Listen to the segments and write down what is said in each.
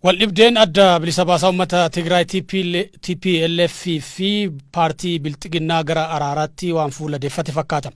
Waldhibdeen Adda Bilisa Baasaa Uummata Tigraay TPLF fi paartii Bilxiginnaa gara araaraatti waan fuula deeffate fakkaata.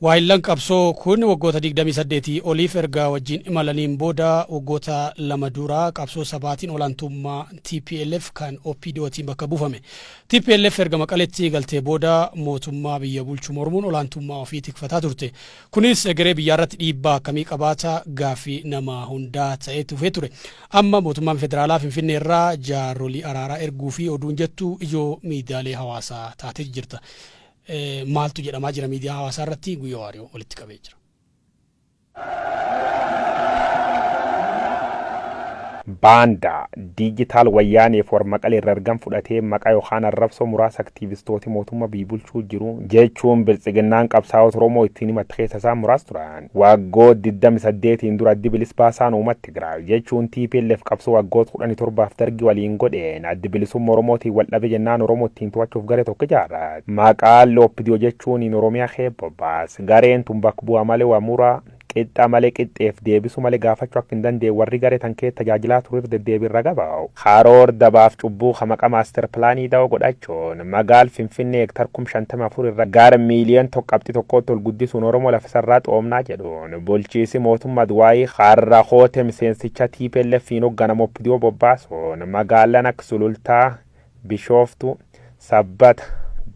Waahillan qabsoo kun waggoota 28 oliif erga wajjin imalaniin booda waggoota 2 dura qabsoo sabaatiin olaantummaa tplf kan OPDOtiin bakka buufame. Tplf erga Maqaletti galtee booda mootummaa biyya bulchu mormuun olaantummaa ofii tikfataa turte. Kunis egeree biyyaarratti dhiibbaa akkamii qabaata gaaffii nama hundaa ta'ee tufee ture. Amma mootummaan federaalaa Finfinneerraa jaarrolii araaraa erguufi oduun jettu ijoo miidiyaalee hawaasaa taatee jirta. Maaltu jedhamaa jira miidiyaa hawaasaa irratti Guyyoo Waariyoo walitti qabee jira. Baandaa, Diijitaal Wayyaaneef war Maqalee irra ergam fudhatee maqaa yookaan arrabsoo muraasa aktiivistooti mootumma biyy bulchuu jiru jechuun Biltsiginnaan qabsaa'ota Oromoo ittiin himatte keessa isaan muraas turan. Waggoot 28n dura Addi Bilis Baasaan Uumat Tigraay jechuun tplf qabsoo waggoot 17f Dargii waliin godheen Addi Bilisumma Oromootiin wal dhabe jennaan Oromoo ittiin to'achuuf garee tokko ijaarrate. Maqaan Opdo jechuuniin Oromiyaa kee bobbaas. Gareen tun bakk bu'a male wa mura, qixxa male qixxeef deebisu male gaafachu akka hin dandeen warri gare tan kee tajaajilaa ture irra deddeebiin raga ba'u. Karoor dabaaf cubbuu ka maqa master pilaanii da'oo godhachuun magaal Finfinnee hektar 54,000 irra gar miiliyoon 1 qabxi tokkootti ol guddisuun Oromoo lafa isarraa xoomnaa jedhuun bulchiisi mootumma Adwaayii har'a koote miseensicha TPLFiin hogganamu Opdo bobbaasuun magaallan akka Sulultaa, Bishooftuu, Sabbata,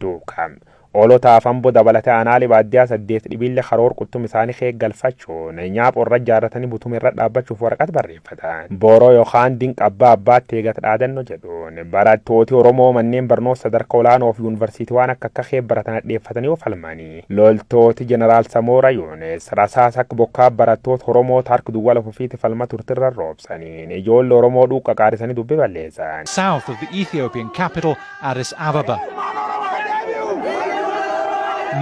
Duukam, Olotaaf Ambo dabalatee aanaalee baadiyyaa 8 dhibiille karoor quttum isaanii kee galfachuun nyaapho irra ijaarratanii butuma irra dhaabbachuuf waraqat barreeffatan. Boroo yookaan dinqa abbaa abbaatti eegat dhaadanno jedhuun barattooti Oromoo manneen barnoota sadarka olaanoo fi yuunivarsiitii waan akka akka kee baratan hadheeffatanii yoo falmanii loltooti Jeneraal Samoora Yuunis rasaasa akka bokkaa barattoota Oromoo harka duwwaa lafa ofiitti falma turtirra roobsaniin ijoolle Oromoo dhuuqqa qaarisanii dubbi balleessan. South of the Ethiopian capital, Addis Ababa.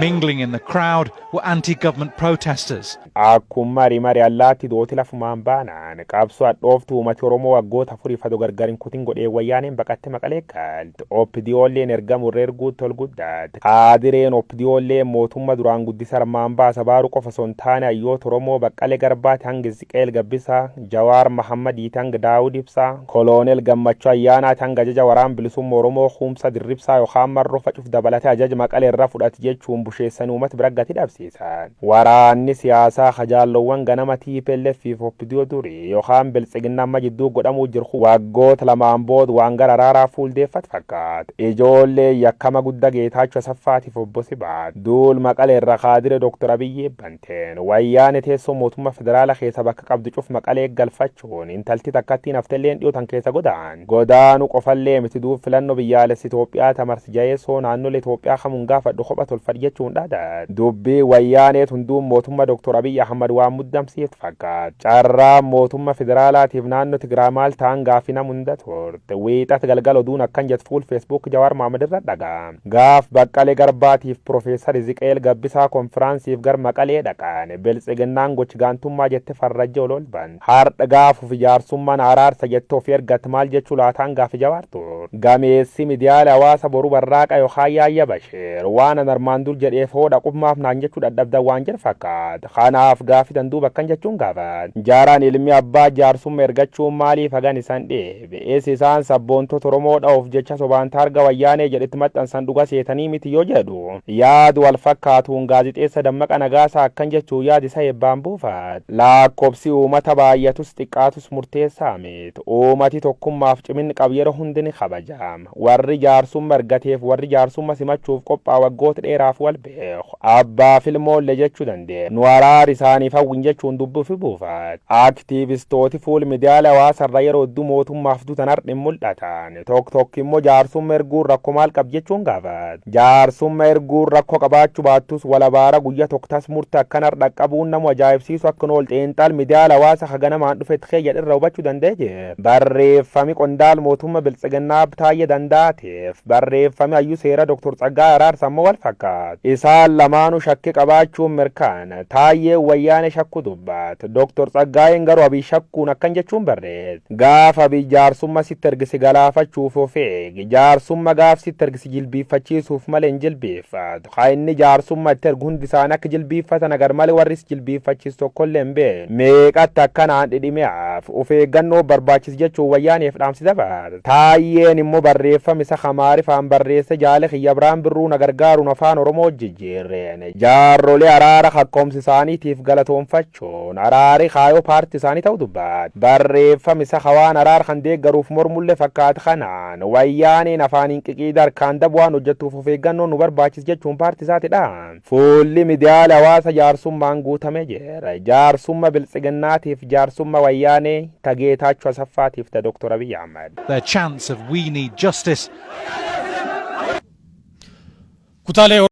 Mingling in the crowd were anti-government protesters. Akkum mari mari allaatti dooti lafumaan baanaan qabsoo hadhooftuu uumati Oromoo waggoota afuriif ado gargar hin kutin godhee Wayyaaneen baqatte Maqalee galte. OPDOlleen ergamu irra erguutti ol guddatte. Kaadireen OPDOlleen mootumma duraan guddisa armaan baasa baaru qofa osoo hin taane hayyoota Oromoo Baqqale Garbaati hanga Hiziqeel Gabbisaa, Jawaar Mahammadiiti hanga Daawud Ibsaa, Koloonel Gammachuu Ayyaanaati hanga ajaja Waraan Bilisumma Oromoo Kuumsa Dirribsaa yookaan Marroo fa cuf dabalate ajaja Maqale irra fudhate jechuun busheessani uumat bira gati dhabsiisan. Waraanni siyaasaa ka jaallowwan ganama tplf fi opdo durii yookaan Biltsiginna amma jidduu godhamuu jiru kun waggoota lamaan booda waan gara araaraa fuuldeeffat fakkaata. Ijoolleen yakkama gudda Geetaachoo Asaffaatiif Obbo Sibaat duul Maqale irra kaadire Dr. Abiyyi eebbanteen Wayyaane teessoo mootumma federaala keessa bakka qabdu cuf Maqalee galfachuun intalti takkattiin haftelleen dhiyoo tan keessa godaan. Godaanu qofallee miti duub filanno biyyaalessa Itoophiyaa ta mars jaheessoo naannole Itoophiyaa kamun gaafadhu kopha tolfadh jechuun dhaadat. Dubbiin Wayyaanee tun duub mootumma Dr. Abiy Ahmad waan muddamsiift fakkaat. Carraan mootumma federaalaatiif naanno Tigraay maal ta'an gaaffi nam hunda turte. Wiixat galgal oduun akkan jett fuul Facebook Jawaar Mohammed irra dhaga'am. Gaaf Baqqale Garbaatiif Profeesar Hiziqeel Gabbisaa konfiraansiif gar Maqalee dhaqan Biltsiginnaan goch gaantummaa jette farrajje olol bante. Hardha gaaf ufi jaarsumman araarsa jette ofi ergatt maal jechu laataan gaafi Jawaar tur. Gameessi midiyaale hawaasa Boru Barraaqa yookaan Yaayya Bashiir waan an armaan dur jedheef hoo dhaquf maaf naan jechu dhadhabdan waan jedh fakkaat. Kanaaf gaafi tan duuba akkan jechuun gaafat. Jaaraan ilmi abbaa jaarsumma ergachuun maaliif hagan isan dhibe? Is isaan sabboontota Oromoo dha'uuf jecha sobaan taarga Wayyaanee jedhu itti maxxansan dhuga seetanii miti yoo jedhu yaad wal fakkaatuun gaazixeessa Dammaqa Nagaasaa akkan jechuun yaad isa eebbaan buufat. Laakkobsi uumata baay'atus xiqqaatus murteessaa mit. Uumati tokkummaaf ciminni qabu yeroo hundi ni kabajama. Warri jaarsumma ergateef warri jaarsumma simachuuf qophaa'u waggoota dheeraaf wal beeku. Abbaaf ilmoolle jechu dandeenya. Nu araar isaaniif hawwin jechuun dubbi ufi buufat. Aktiivistooti fuul midiyaale hawaasa irra yeroo hedduu mootummaaf dutan hardh hin muldhatan. Tok tokk immo jaarsumma erguun rakko maal qab jechuun gaafat. Jaarsumma erguun rakko qabaachu baattus wal abaara guyya tokk tas murte akkan hardh dhaqqabuun namu ajaa'ibsiisu akka hin ool xiinxal midiyaale hawaasa ka ganamaan dhufet keeyya irra hubachu danda'e jira. Barreeffami qondaal mootumma Biltsiginnaa Abb Taayyee Danda'aatiif barreeffami hayyu seera Dr. Tsaggaayee Araarsa ammoo wal fakkaata. Isaan lamaanuu shakkii qabaachuun mirkaana. Taayyeen Wayyaane shakku dubbaata. Dr. Tsaggaayeen garuu Abiy shakkuun akkan jechuun barreesse. Gaafa Abiy jaarsumma sitti ergisi galaafachuuf of eegi. Jaarsumma gaaf sitti ergisi jilbiiffachiisuuf malee hin jilbiiffatu. Haa inni jaarsumma itti ergu hundi isaanii akka jilbiiffatan agar malee warris jilbiiffachiisu tokkollee hin beeknu. Meeqatti akkanaan dhidhime'aaf of eeggannoo barbaachis jechuun Wayyaaneef dhaamsi dabarse. Taayyeen immoo barreeffama isa Amaariffaan barreesse jaale kiyya Biraan Birruu na gargaaruun afaan Oromoo jijjiirreen. Jaarrolee araara kakkoomsi isaaniitiif galatoonfachuun araari kaayoo paartii isaanii ta'uu dubbata. Barreeffama isa hawaan araara kan deeggaruuf mormullee fakkaata kanaan Wayyaaneen afaaniin qiqiida harkaan dabu waan hojjettuuf of eeggannoon nu barbaachis jechuun paartii isaatidha. Fuulli miidiyaalee hawaasa jaarsummaan guutamee jira. Jaarsumma Biltsiginnaatiif jaarsumma Wayyaanee ta Geetaachoo Asaffaatiif ta Dr. Abiy Ahmad. Their chants of "We need justice" Kutaalee